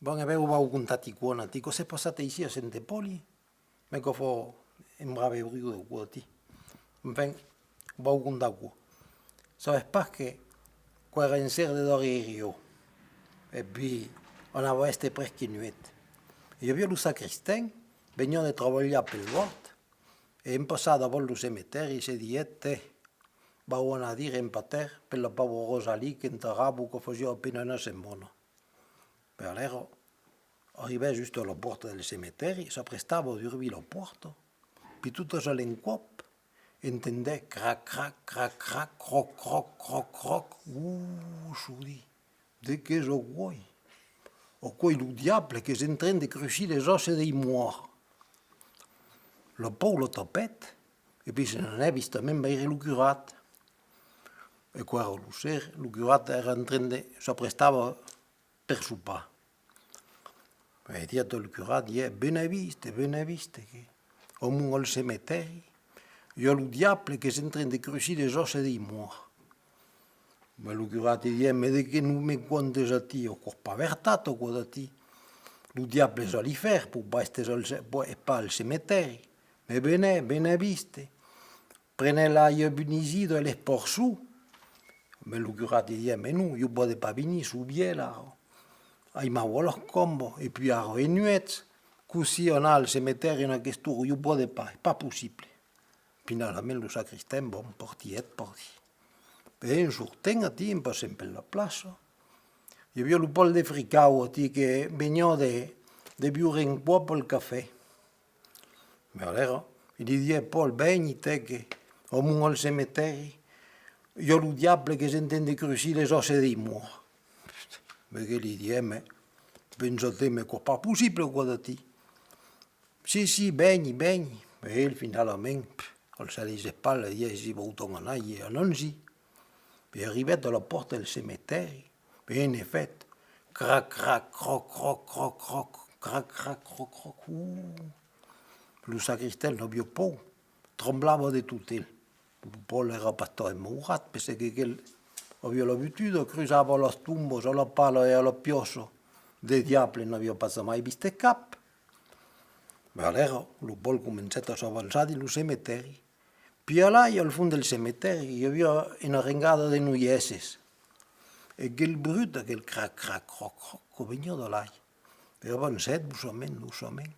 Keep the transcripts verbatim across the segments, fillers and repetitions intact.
Bon, e ben, o vau contar ti quò, nati, quò s'es passat aicí a Sent Epòli, mès quò fa un brave briu de quò, ti. Enfin, o vau contar quò. Sabes pas que quò èra un ser de darrièr jorn, e pi anava èster presque nuèit. E i aviá lo sacristan, veniá de trabalhar pel bòrd, e en passar davant lo cemetèri se diguèt: Tè, vau anar dire en pater per la paura Rosalie qu'enterrava quò fasiá a pena una setmana. Perlèra, arribèt just a la pòrta del cemetèri, s'aprestava a durbir la pòrta, pi tot a l'encòp entendèt crac, crac, crac, crac, cròc, cròc, cròc, cròc. Uh, çò ditz, de qu'es aquò? Aquò es lo diable qu'es en tren de crusir les òsses dei mòrts. La paur lo tapèt, e pi se n'anèt vistament veire lo curat. E quò èra lo ser, lo curat èra en tren de, s'aprestava per sopar. E diguèt al curat, diguèt: Bene viste, bene viste, que amont al cemetèri i a lo diable qu'es en tren de crusir les òsses dei mòrts. Mès lo curat i diguèt: Mès de qué nos me contes a ti? Aquò's pas vertat, aquò, a ti. Lo diable es a l'ifèrn, pòt pas èster al ce-, pòt, es pas al cemetèri. Mès venètz, bene viste. Prenètz l'aiga bunisida e l'esparçon. Mès lo curat i diguèt: Mès non, ieu pòde pas venir, soi vièlh ara. Ai mau a las cambas, e pi ara es nuèit. Cossí anar al cemetèri en aquesta ora? Ieu pòde pas, es pas possible. Finalament lo sacristan, bon, partiguèt, partiguèt. E en sortent, a ti, en passant per la plaça, i aviá lo Paul de Fricau, a ti, que veniá de, de biure un còp al cafè. Mès alèra, i li diguèt: Paul, veni, tè, que amont al cemetèri i a lo diable qu'es en tren de crusir les òsses dei mòrts. Mès que li diguèt: Mès pensa-te, mès quò's pas possible, aquò, a ti. Si, si, veni, veni. E el, finalament, pff, alçat las espatlas, diguèt: Si vòu tant anar, e anam-i. E arribèt a la pòrta del cemetèri, e en efèt, crac, crac, cròc, cròc, cròc, cròc, crac, crac, cròc, cròc, uh! Lo sacristan n'aviá paur, tremblava de tot el. Lo Paul èra pas tan demaurat, perque aquel aviá l'abituda, crusava las tombas a la pala e a la piòça de diable, n'aviá pas jamai vist cap. Mès alèra, lo Paul comencèt a s'avançar dins lo cemetèri. Pi alai, al fons del cemetèri, i aviá una rengada de noièsses. E aquel brut, aquel crac, crac, cròc, cròc, quò veniá d'alai. E avancèt doçament, doçament.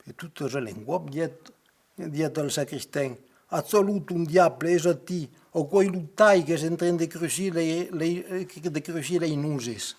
E tot a l'encòp diguèt, diguèt al sacristan: Acha-lo, ton diable, es a ti, aquò's lo tai qu'es en tren de crusir lei, lei, de crusir lei noses.